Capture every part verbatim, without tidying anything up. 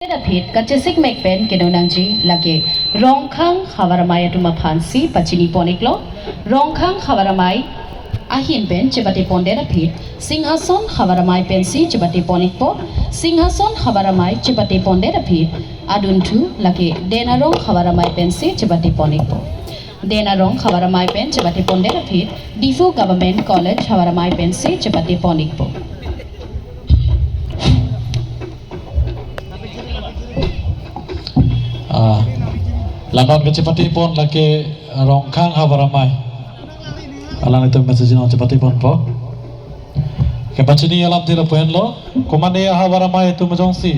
Aphi kachesik mek pen kedo nangji lake Rongkhang Havar Amei atum aphansi pachini pon iklo. Rongkhang Havar Amei ahin pen chepate pondet aphi Singhason Havar Amei pensi chepate pon ikpo. Singhason Havar Amei chepate pondet aphi adunthu lake Denarong Havar Amei pensi chepate pon ikpo. Denarong Havar Amei pen chepate pondet aphi Diphu Government College Havar Amei pensi chepate pon ikpo. Ah, la non kachepate pon lake Rongkhang Havar Amei. Alanglitum message non chepate ponpo. Kepachini alam ti lapu-an lo. Komane Havar Amei atum jongsi,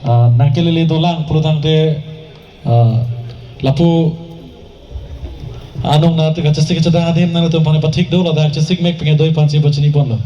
ah, nangkelele dolang pulotangte, ah, lapu anong na kachesik kachedang adim nangtum aphan pathik do, ladak chesik mek pengedoi aphansi pachini ponlo.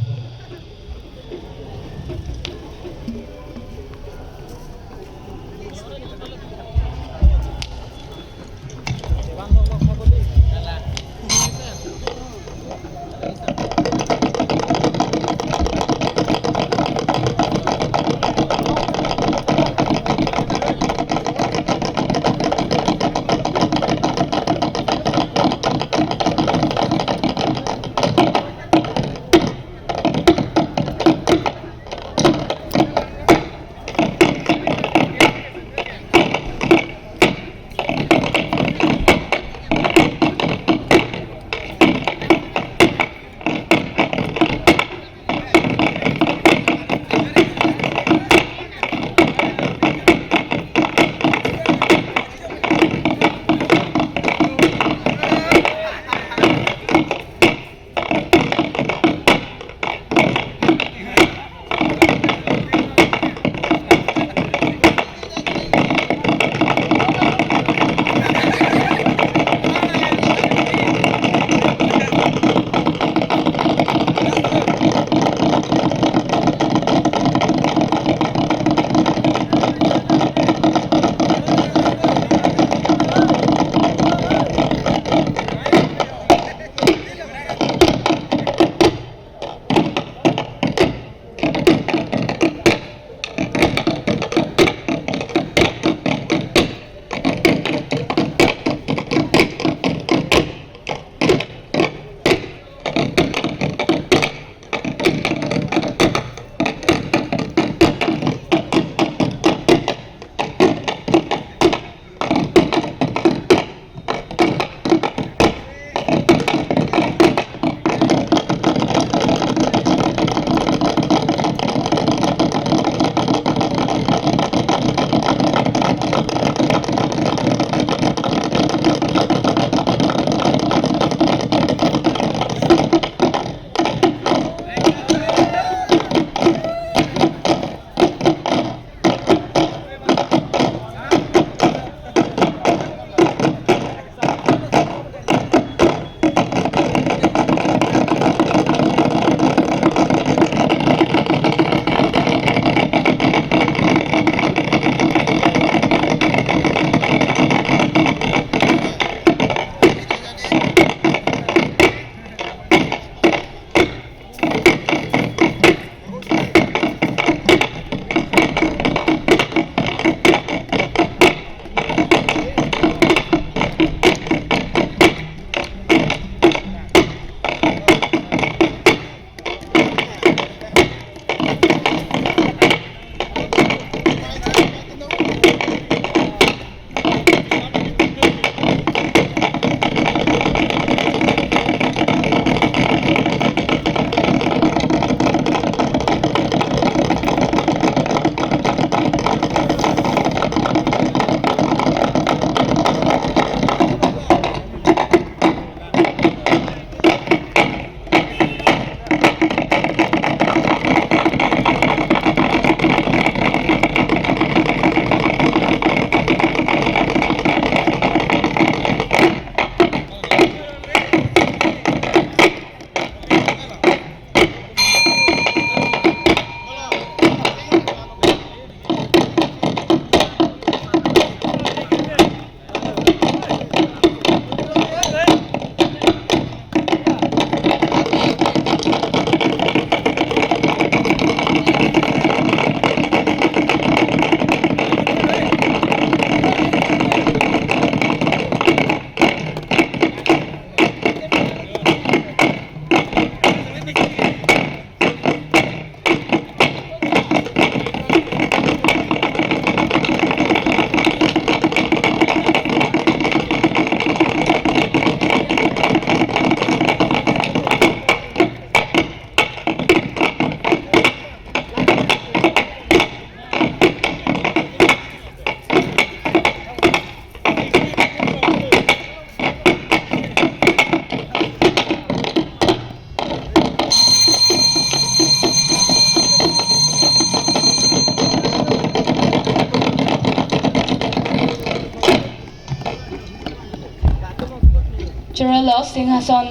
Chorolo Singhason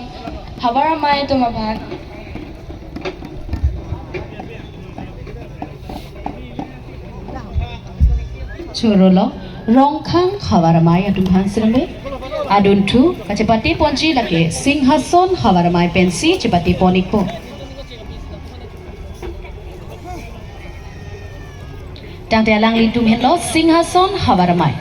Havar Amei atum aphan. Chorolo Rongkhang Havar Amei atum aphan sirame. Adunthu kachepate ponji lake Singhason Havar Amei pensi chepate pon-ikpo. Tangte alanglitum henlo Singhason Havar Amei.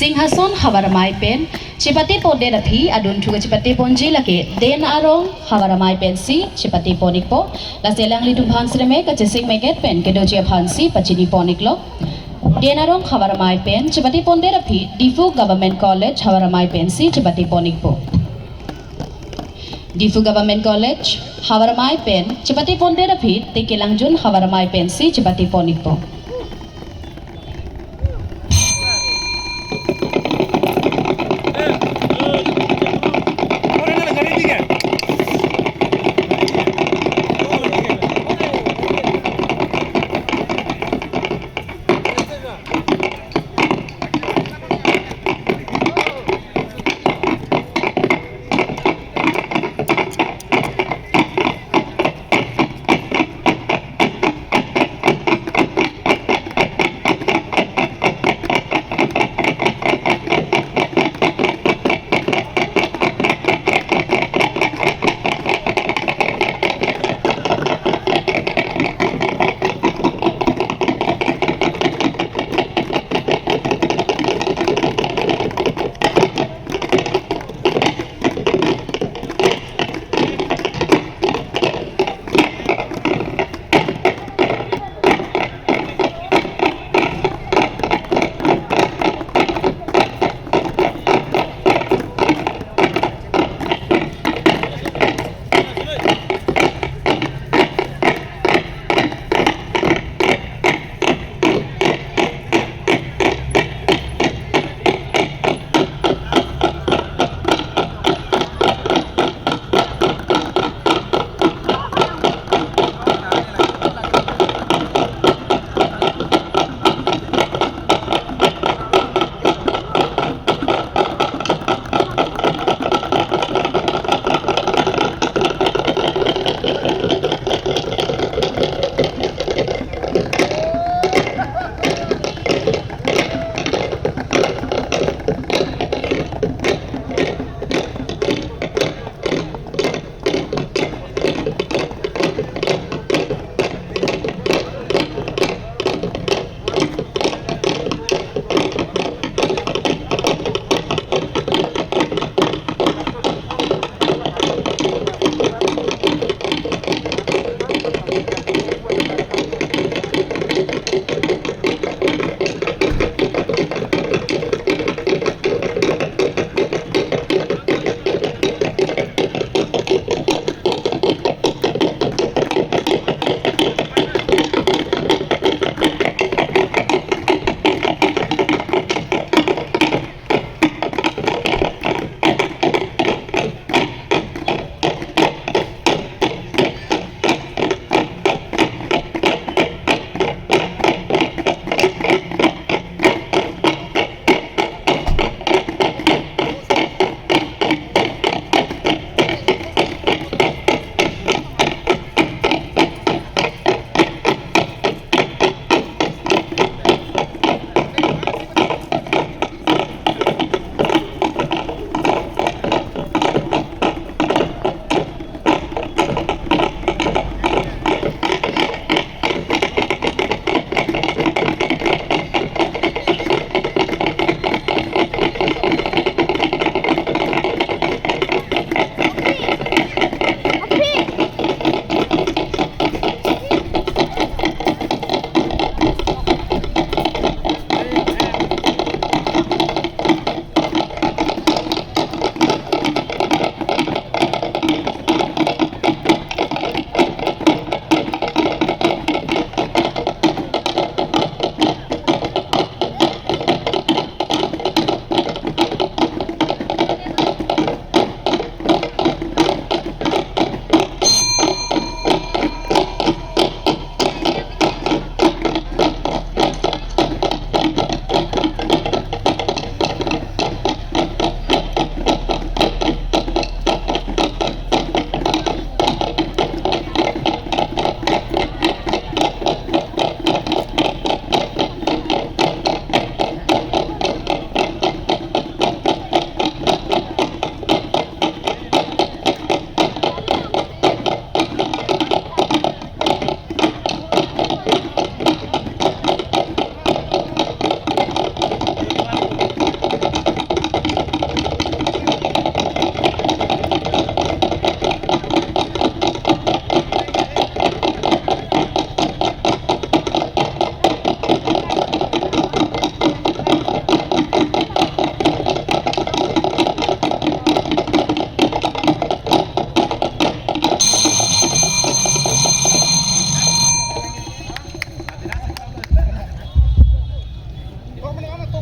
Singhason Havar Amei pen chepate pondet aphi adunthu kachepate ponji lake Den Arong Havar Amei pensi chepate pon-ikpo. Lasi alanglitum aphan sirame kachesing meket pen kedoji aphansi pachini pon-iklo. Den Arong Havar Amei pen chepate pondet aphi Diphu Government College Havar Amei pensi chepate pon-ikpo. Diphu Government College Havar Amei pen chepate pondet aphi Tekelangjun Havar Amei pensi chepate pon-ikpo.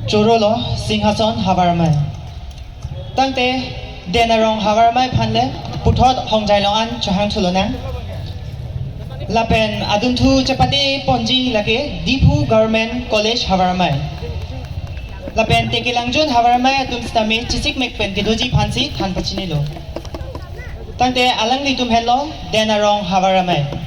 Chorolo Singhason Havar Amei. Tangte Den Arong Havar Amei aphan le puthot hongjai along an chohang thu lonang. Lapen adunthu chepate ponji lake Diphu Government College Havar Amei. Lapen Tekelangjun Havar Amei atum sitame chesikmek pen kedoji aphansi than pachinilo. Tangte alanglitum henlo Den Arong Havar Amei.